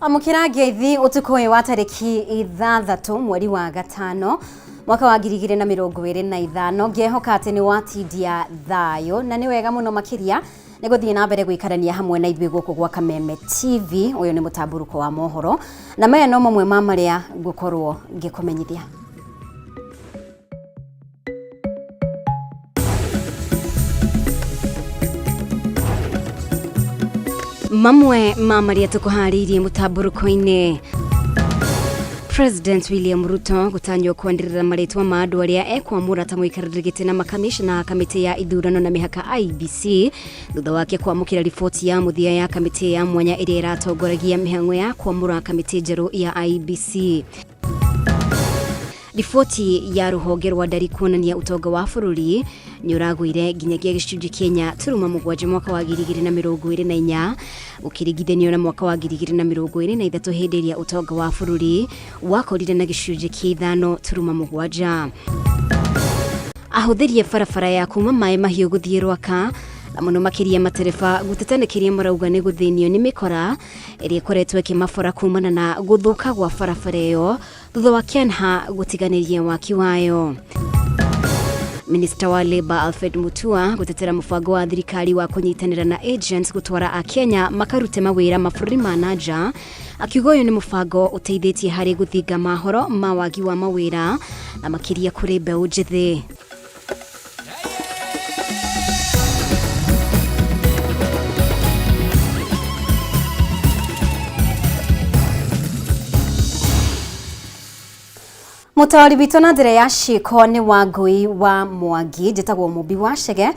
Amũkĩra ngeithi ũtukũ ũyũ wa tarĩki 6 mweri wa 5 mwaka wa 2025. Ngehoka atĩ nĩ watindia thayũ na nĩ wega mũno makĩria nĩ gũthiĩ na mbere gũikarania hamwe na ithuĩ gũkũ gwa Kameme TV. Ũyũ nĩ mũtambũrũko wa mohoro na maya no mamwe ma marĩa ngũkorwo ngĩkũmenyithia. Mamwe ma marĩa tũkũharĩirie mũtambũrũko-inĩ: President William Ruto gũtanywo kwanĩrĩra marĩtwa ma andũ arĩa ekwamũra ta mũikarĩri gĩtĩ na makamishna a kamĩtĩ ya ithurano na mĩhaka IEBC, thutha wake kwamũkĩra riboti ya mũthia ya kamĩtĩ ya mwanya ĩrĩa ĩratongoragia mĩhang'o ya kwamũra kamĩtĩ njerũ ya IEBC. Riboti ya rũhonge rwa ndari kuonania ũtonga wa bũrũri nĩ ũragũire nginyagia gĩcunjĩ kĩa 4.7 mwaka wa 2024 gũkĩringithanio na mwaka wa 2023, hĩndĩ ĩrĩa ũtonga wa bũrũri wakorire na gĩcunjĩ kĩa 5.7. Ahũthĩrie barabara ya kuma Maĩ Mahiũ gũthiĩ Rwaka, na mũno makĩria matereba, gũteta nĩ kĩrĩa marauga nĩ gũthĩnio nĩ mĩkora ĩrĩa ĩkoretwo ĩkĩmabora kumana na gũthũka gwa barabara ĩyo thutha wa KENHA gũtiganĩria waki wayo. Minista wa Labour Alfred Mutua gũtetera mũbango wa thirikari wa kũnyitanĩra na agents gũtwara Akenya makarute mawĩra mabũrũri ma na nja, akiuga ũyũ nĩ mũbango ũteithĩtie harĩ gũthinga mahoro ma wagi wa mawĩra na makĩria kũrĩ mbeũ njĩthĩ. Mũtaũri witũ na njĩra ya ciĩko nĩ Wangũi wa Mwangi. Njĩtagwo Mũmbi wa Chege.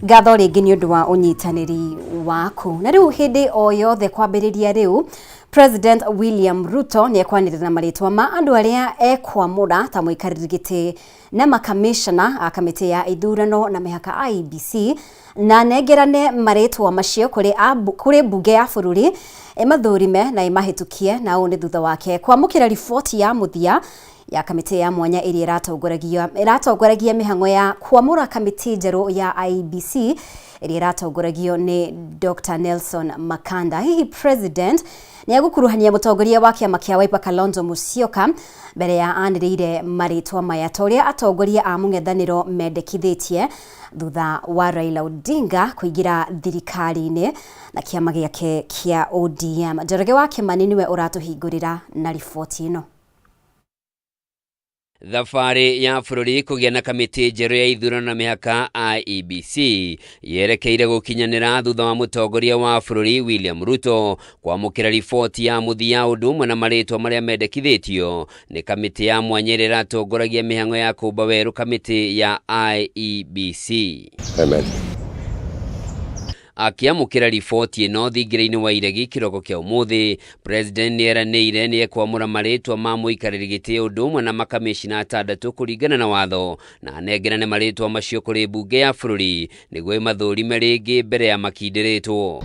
Ngatho rĩngĩ nĩ ũndũ wa ũnyitanĩri waku. Na rĩu hĩndĩ o yothe kwambĩrĩria rĩu, President William Ruto nĩ ekwanĩrĩra marĩtwa ma andũ arĩa ekwamũra ta mũikarĩri gĩtĩ na makamishna a kamĩtĩ ya ithurano na mĩhaka IEBC, na nengerane marĩtwa macio kũrĩ mbunge ya bũrũri ĩmathũrime na ĩmahĩtũkie. Na ũũ nĩ thutha wake kwamũkĩra riboti ya mũthia ya kamĩtĩ ya mwanya ĩrĩa ĩratongoragia mĩhang'o ya kwamũra kamĩtĩ njerũ ya IEBC ĩrĩa ĩratongoragio nĩ Dr. Nelson Makanda. Hihi President nĩ egũkuruhania mũtongoria wa kĩama kĩa Wiper Kalonzo Musyoka mbere ya anĩrĩire marĩtwa maya, ta ũrĩa atongoria a mũng'ethanĩro mendekithĩtie thutha wa Raila Odinga kũingĩra thirikari-inĩ na kĩama gĩake kĩa ODM? Njoroge wa Kĩmani nĩwe ũratũhingũrĩra na riboti ĩno. Thabarĩ ya bũrũri kũgĩa na kamĩtĩ njerũ ya ithurano na mĩhaka IEBC yerekeire gũkinyanĩra thutha wa mũtongoria wa bũrũri William Ruto kwamũkĩra riboti ya mũthia ũndũ ũmwe na marĩtwa marĩa mendekithĩtio nĩ kamĩtĩ ya mwanya ĩrĩa ĩratongoragia mĩhang'o ya kũmba werũ kamĩtĩ ya IEBC. Amen. Akĩamũkĩra riboti ĩno thingira-inĩ wa Iregi kĩroko kĩa ũmũthĩ, President nĩ eranĩire nĩ ekwamũra marĩtwa ma mũikarĩri gĩtĩ ũndũ ũmwe na makamishna 6 kũringana na watho, na anengerane marĩtwa macio kũrĩ mbunge ya bũrũri nĩguo ĩmathũrime rĩngĩ mbere ya makindĩrĩtwo.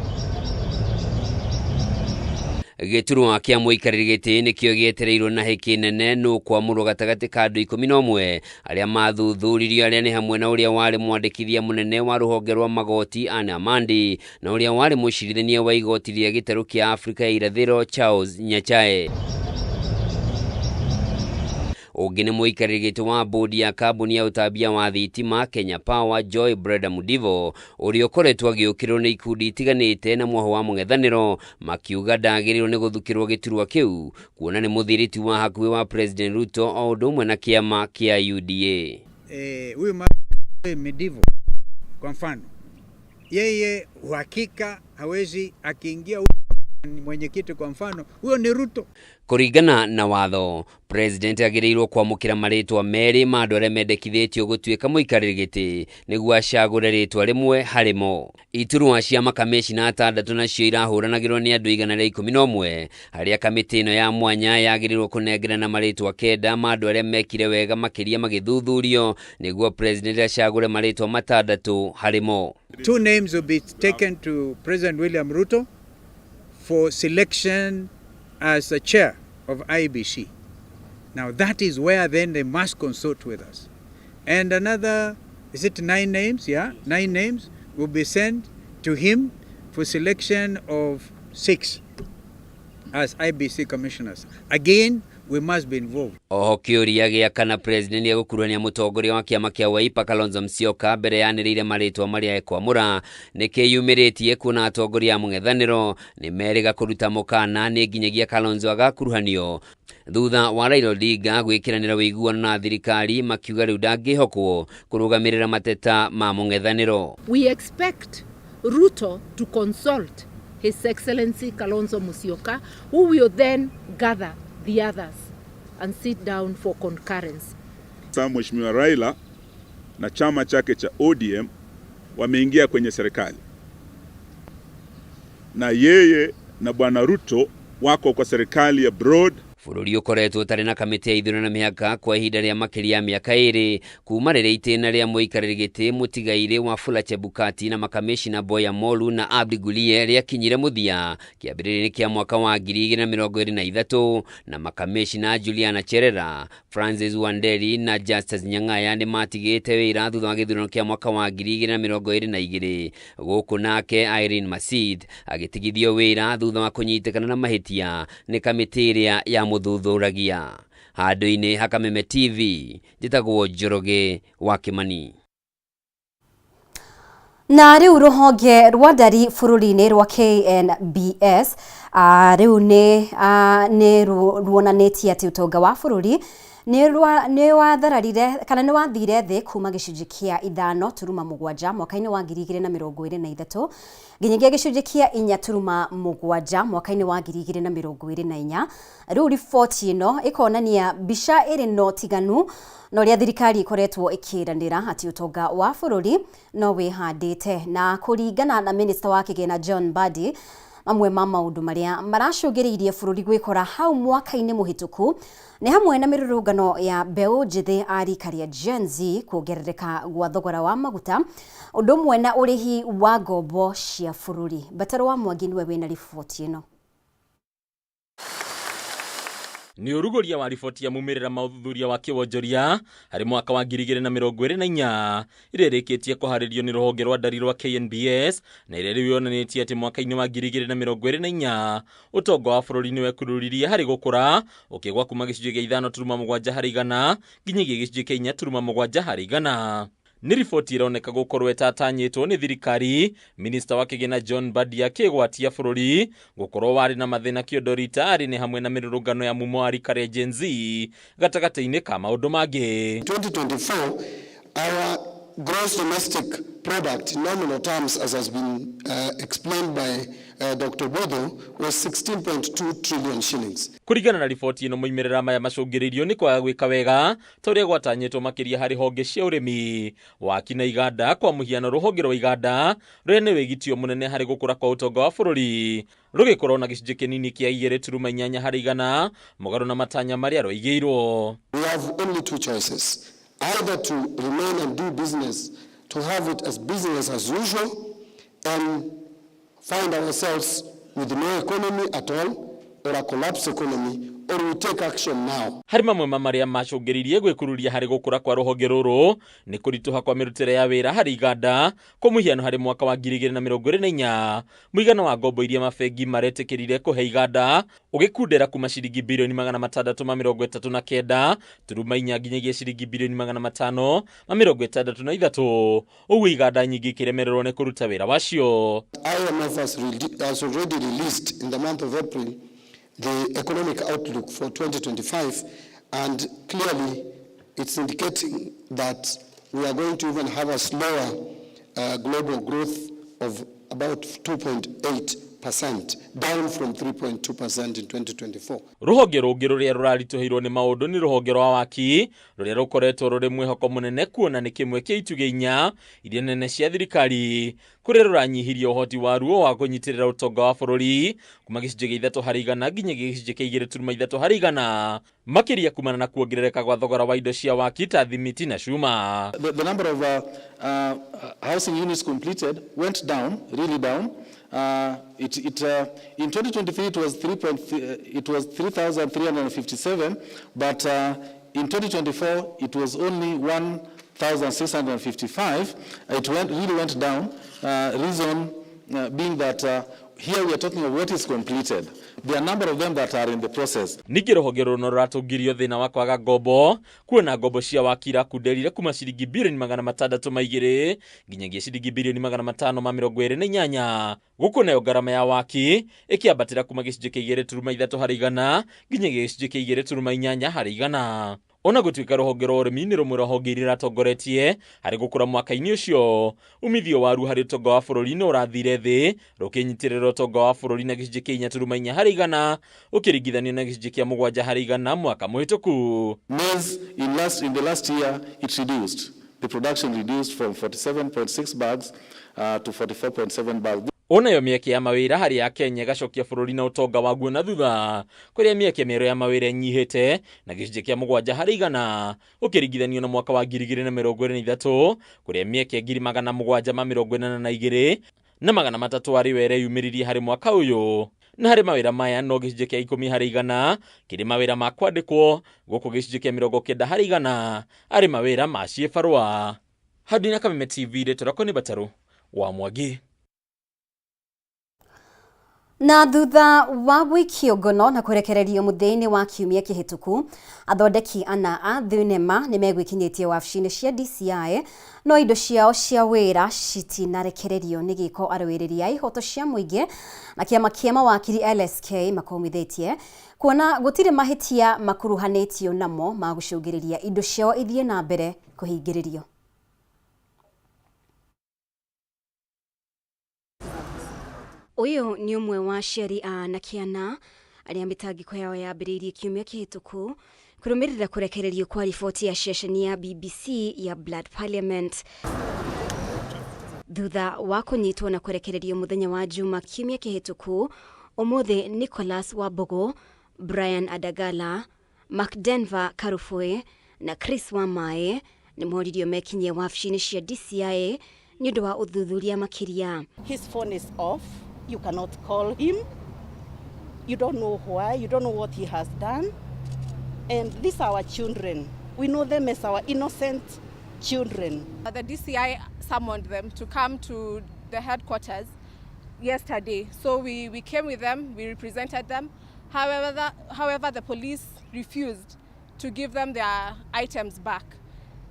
Gĩturwa kĩa mũikarĩri gĩtĩ nĩkĩo gĩetereirwo na hĩkĩ nene nũ kwamũrwo gatagatĩ ka andũ 11 arĩa mathuthuririo, arĩa nĩ hamwe na ũrĩa warĩ mwandĩkithia mũnene wa rũhonge rwa magoti Anne Amandi na ũrĩa warĩ mũcirithania wa igoti rĩa gĩtarũ kĩa Afrika ya irathĩro Charles Nyachae. Ũngĩ nĩ mũikarĩri gĩtĩ wa bodi ya kambuni ya ũtambia wa thitima Kenya Power Joy Brenda Mudivo, ũrĩa ũkoretwo agĩũkĩrĩrwo nĩ ikundi itiganĩte na mwaho wa mũng'ethanĩro makiuga ndagĩrĩirwo nĩ gũthukĩrwo gĩturwa kĩu kuona nĩ mũthiriti wa hakuhĩ wa President Ruto o ũndũ ũmwe na kĩama kĩa UDA. Huyu Medivo kwa mfano, yeye uhakika hawezi akiingia mwenyekiti kwa mfano, huyo ni Ruto. Kũringana na watho, President agĩrĩirwo kwamũkĩra marĩtwa merĩ ma andũ arĩa mendekithĩtio gũtuĩka mũikarĩri gĩtĩ nĩguo acagũre rĩtwa rĩmwe harĩ mo. Iturwa cia makamishna 6 nacio irahũranagĩrwo nĩ andũ 111, harĩa kamĩtĩ ĩno ya mwanya yagĩrĩirwo kũnengerana marĩtwa 9 ma andũ arĩa mekire wega makĩria magĩthuthurio nĩguo President acagũre marĩtwa 6 harĩ mo. 2 names will be taken to President William Ruto for selection as the chair of IEBC. Now that is where then they must consult with us. And another, is it 9 names? Yeah, 9 names will be sent to him for selection of 6. as IEBC commissioners. Again, we must be involved. Oho kĩũria gĩa kana president egũkuruhania mũtongoria wa kĩama kĩa Wiper Kalonzo Musyoka mbere yanĩrĩire marĩtwa marĩa ekwamũra nĩ kĩyumĩrĩtie kuona atongoria a mũng'ethanĩro nĩ merĩga kũruta mũkana nĩ nginyagia Kalonzo agakuruhanio thutha wa Raila Odinga gwĩkĩranĩra ũiguano na thirikari makiuga rĩu ndangĩhokwo kũrũgamĩrĩra mateta ma mũng'ethanĩro. We expect Ruto to consult His Excellency Kalonzo Musyoka, who will then gather the others and sit down for concurrence. Sasa Mheshimiwa Raila na chama chake cha ODM wameingia kwenye serikali na yeye na Bwana Ruto wako kwa serikali ya broad. Bũrũri ũkoretwo ũtarĩ na kamĩtĩ ya ithurano na mĩhaka kwa ihinda rĩa makĩria ya mĩaka ĩrĩ kuma rĩrĩa itĩna rĩa mũikarĩri gĩtĩ mũtigairĩ Wafula Chebukati na makamĩcina Boya Molu na Abdi Gulie rĩakinyire mũthia kĩambĩrĩria-inĩ kĩa mwaka wa 2023 na makamĩcina Juliana Cherera, Francis Wanderi na Justus Nyang'aya nĩ matigĩte wĩra thutha wa gĩthurano kĩa mwaka wa 2022 gũkũ nake Irene Masid agĩtigithio wĩra thutha wa kũnyitĩkana na mahĩtia nĩ kamĩtĩ ĩrĩa ya mũthuthuragia. Handũ-inĩ ha Kameme TV njĩtagwo Njoroge wa Kimani. Na rĩu rũhonge rwa ndari bũrũri-inĩ rwa KNBS rĩu nĩ ruonanĩtie atĩ ũtonga wa bũrũri nĩ wathararire kana nĩ wathire thĩ kuma gĩcunjĩ kĩa 5.7 mwaka-inĩ wa 2023 nginyagia gĩcunjĩ kĩa 4.7 mwaka-inĩ wa 2024. Rĩu riboti ĩno ĩkonania mbica ĩrĩ na ũtiganu na ũrĩa thirikari ĩkoretwo ĩkĩranĩra atĩ ũtonga wa bũrũri no wĩhandĩte. Na kũringana na minista wa kĩgĩna John Mbadi, mamwe ma maũndũ marĩa maracũngĩrĩirie bũrũri gwĩkora hau mwaka-inĩ mũhĩtũku nĩ hamwe na mĩrũrũngano ya mbeũ njĩthĩ a rika rĩa Gen Z, kuongerereka gwa thogora wa maguta, ũndũ ũmwe na ũrĩhi wa ngombo cia bũrũri. Bataro wa Mwangi nĩwe wĩna riboti ĩno. Nĩ ũrugũria wa riboti ya mumĩrĩra ma ũthuthuria wa kĩwonjoria harĩ mwaka wa 2024 ĩrĩa ĩrĩkĩtie kũharĩrio nĩ rũhonge rwa ndari rwa KNBS na ĩrĩa rĩu yonanĩtie atĩ mwaka-inĩ wa 2024 ũtonga wa bũrũri nĩ wekururirie harĩ gũkũra ũkĩgwa kuma gĩcunjĩ kĩa 5.7 harĩ igana nginyagia gĩcunjĩ kĩa 4.7 harĩ igana. Nĩ riboti ĩroneka gũkorwo ĩtatanyĩtwo nĩ thirikari, minista wa kĩgĩna John Mbadi akĩgwatia bũrũri gũkorwo warĩ na mathĩna kĩondo rita arĩ nĩ hamwe na mĩrũrũngano ya mumo wa rika rĩa Gen Z gatagatĩ-inĩ ka maũndũ mangĩ. 2024, our gross domestic product in nominal terms, as has been explained by Dr. Bodo, was 16.2 trillion shillings. Kũringana na riboti ĩno, moimĩrĩra maya macũngĩrĩirio nĩ kwaga gwĩka wega ta ũrĩa gwatanyĩtwo makĩria harĩ honge cia ũrĩmi, waki na iganda. Kwa mũhiano, rũhonge rwa iganda rũrĩa nĩ wĩgitio mũnene harĩ gũkũra kwa ũtonga wa bũrũri rũgĩkorwo na gĩcunjĩ kĩnini kĩa 2.8 harĩ igana mũgarũ na matanya marĩa rwaigĩirwo. We have only two choices: either to remain and do business, to have it as business as usual, and find ourselves with no economy at all, or a collapsed economy, or we take action now. Harĩ mamwe ma marĩa macũngĩrĩirie gwĩkururia harĩ gũkũra kwa rũhonge rũrũ nĩ kũritũha kwa mĩrutĩre ya wĩra harĩ iganda. Kwa mũhiano, harĩ mwaka wa 2024 mũigana wa ngombo iria mabengi maretĩkĩrire kũhe iganda ũgĩkundera kuma ciringi birioni 639.4 nginyagia ciringi birioni 563, ũguo iganda nyingĩ ikĩremererwo nĩ kũruta wĩra wacio. IMF has already released in the month of April the economic outlook for 2025, and clearly it's indicating that we are going to even have a slower global growth of about 2.8%, down from 3.2% in 2024. Rũhonge rũngĩ rũrĩa rũraritũhĩirwo nĩ maũndũ nĩ rũhonge rwa waki rũrĩa rũkoretwo rũrĩ mwĩhoko mũnene kuona nĩ kĩmwe kĩa itugĩ inya iria nene cia thirikari, kũrĩa rũranyihirie ũhoti waruo wa kũnyitĩrĩra ũtonga wa bũrũri kuma gĩcunjĩ gĩa 3 harĩ igana nginyagia gĩcunjĩ kĩa 2.3 harĩ igana, makĩria kumana na kuongerereka gwa thogora wa indo cia waki ta thimiti na cuma. The number of housing units completed went down, really down. In 2023 it was 3,357, but in 2024 it was only 1,655. It really went down. Reason being that Here we are talking of what is completed. There are a number of them that are in the process. Ningĩ rũhonge rũrũ no rũratũngirio thĩna wa kwaga ngombo, kuona ngombo cia waki irakunderire kuma ciringi birioni 602 nginyagia ciringi birioni 528, gũkũ nayo ngarama ya waki ĩkĩambatĩra kuma gĩcunjĩ kĩa 2.3 harĩ igana nginyagia gĩcunjĩ kĩa 2.8 harĩ igana. Ona gũtuĩka rũhonge rwa ũrĩmi nĩ rũmwe rwa honge iria iratongoretie harĩ gũkũra mwaka-inĩ ũcio, umithio waruo harĩ ũtonga wa bũrũri nĩ ũrathire thĩ rũkĩnyitĩrĩra ũtonga wa bũrũri na gĩcunjĩ kĩa 4.4 harĩ igana ũkĩringithanio na gĩcunjĩ kĩa 7 harĩ igana mwaka mũhĩtũku. Maize in the last year it reduced. The production reduced from 47.6 bags to 44.7 bags. Onayo mĩeke ya mawĩra harĩ Akenya ĩgacokia bũrũri na ũtonga waguo na thutha, kũrĩa mĩeke mĩerũ ya mawĩra ĩnyihĩte na gĩcunjĩ kĩa 7 harĩ igana ũkĩringithanio na mwaka wa 2023 kũrĩa mĩeke 782 na 300 arĩ yo ĩreyumĩririe harĩ mwaka ũyũ. Na harĩ mawĩra maya no gĩcunjĩ kĩa 10 harĩ igana kĩrĩ mawĩra ma kwandĩkwo, gũkũ gĩcunjĩ kĩa 90 harĩ igana arĩ mawĩra ma ciĩbarũa. Handũ-inĩ Kameme TV, rĩtwa rĩakwa nĩ Batarũ wa Mwangi. Na thutha wa gwikio ngono na kurekererio muthia-inĩ wa kiumia kĩhĩtũku, athondeki ana a thenema nĩ megwĩkinyĩtie wabici-inĩ cia DCI, no indo ciao cia wĩra citinarekererio nĩ gĩko arũĩrĩri a ihoto cia mũingĩ na kĩama kĩa mawakiri LSK makomithĩtie kuona gũtirĩ mahĩtia makuruhanĩtio namo ma gũcũngĩrĩria indo ciao ithiĩ na mbere kũhingĩrĩrio. Ũyũ nĩ ũmwe wa aciari a anake ana arĩa mĩtangĩko yao yambĩrĩirie kiumia kĩhĩtũku kũrũmĩrĩra kũrekererio kwa riboti ya ceceni ya BBC ya Blood Parliament. Thutha wa kũnyitwo na kũrekererio mũthenya wa Juma kiumia kĩhĩtũku, ũmũthĩ Nicholas Wambugu, Brian Adagala, Mark Denver Karufwe na Chris Wamae nĩ moririo mekinyie wabici-inĩ cia DCI nĩ ũndũ wa ũthuthuria makĩria. His phone is off. You cannot call him. You don't know why. You don't know what he has done. And these are our children. We know them as our innocent children. The DCI summoned them to come to the headquarters yesterday. So we came with them, we represented them. However, the police refused to give them their items back.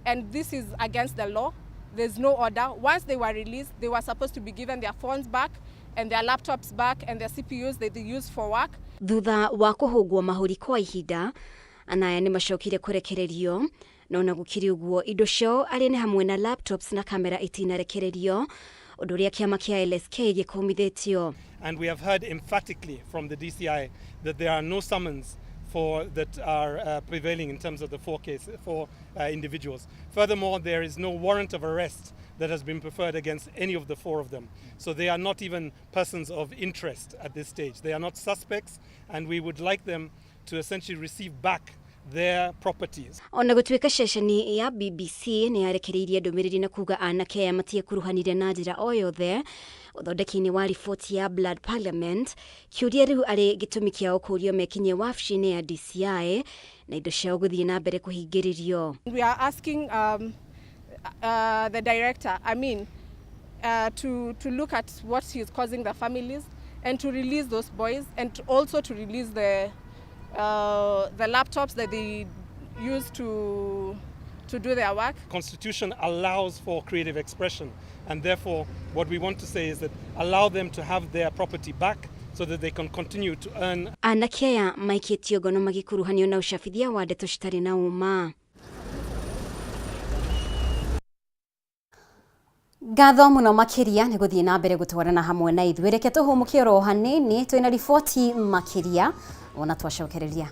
And this is against the law. There's no order. Once they were released, they were supposed to be given their phones back and their laptops back and their CPUs that they use for work. Thutha wa kũhũngwo mahũri kwa ihinda, anaya nĩ macokire kũrekererio, no na gũkĩrĩ ũguo indo ciao arĩ nĩ hamwe na laptops na kamera itinarekererio, ũndũ ũrĩa kĩama kĩa LSK gĩkũmithĩtio. And we have heard emphatically from the DCI that there are no summons for that are prevailing in terms of the four individuals. Furthermore, there is no warrant of arrest that has been preferred against any of the four of them. So they are not even persons of interest at this stage. They are not suspects, and we would like them to essentially receive back their properties. Ona gũtuĩka ceceni ya BBC nĩ yarekereirie ndũmĩrĩri na kuga anake aya matiekuruhanire na njĩra o yothe ũthondeki-inĩ wa riboti ya Blood Parliament, kĩũria rĩu arĩ gĩtũmi kĩao kũũrio mekinyie wabici-inĩ ya DCI na indo ciao gũthiĩ na mbere kũhingĩrĩrio. We are asking the director, to look at what he is causing the families and to release those boys and also to release the laptops that they use to do their work. Constitution allows for creative expression, and therefore what we want to say is that allow them to have their property back so that they can continue to earn. Anake aya maikĩtio ngono magĩkuruhanio na ũcabithia wa ndeto citarĩ na ũma. Ngatho mũno makĩria nĩ gũthiĩ na mbere gũtwarana hamwe na ithuĩ. Reke tũhũmũke oro hanini, twĩna riboti makĩria ona twacokereria.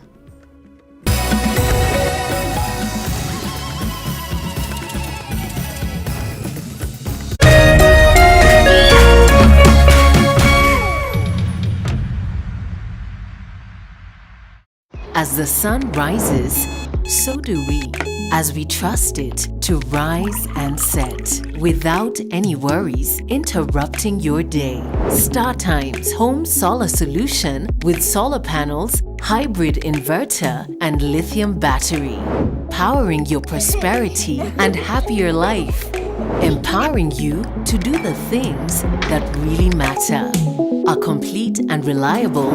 As the sun rises, so do we, as we trust it to rise and set without any worries interrupting your day. StarTimes Home Solar Solution with solar panels, hybrid inverter, and lithium battery, powering your prosperity and happier life. Empowering you to do the things that really matter. A complete and reliable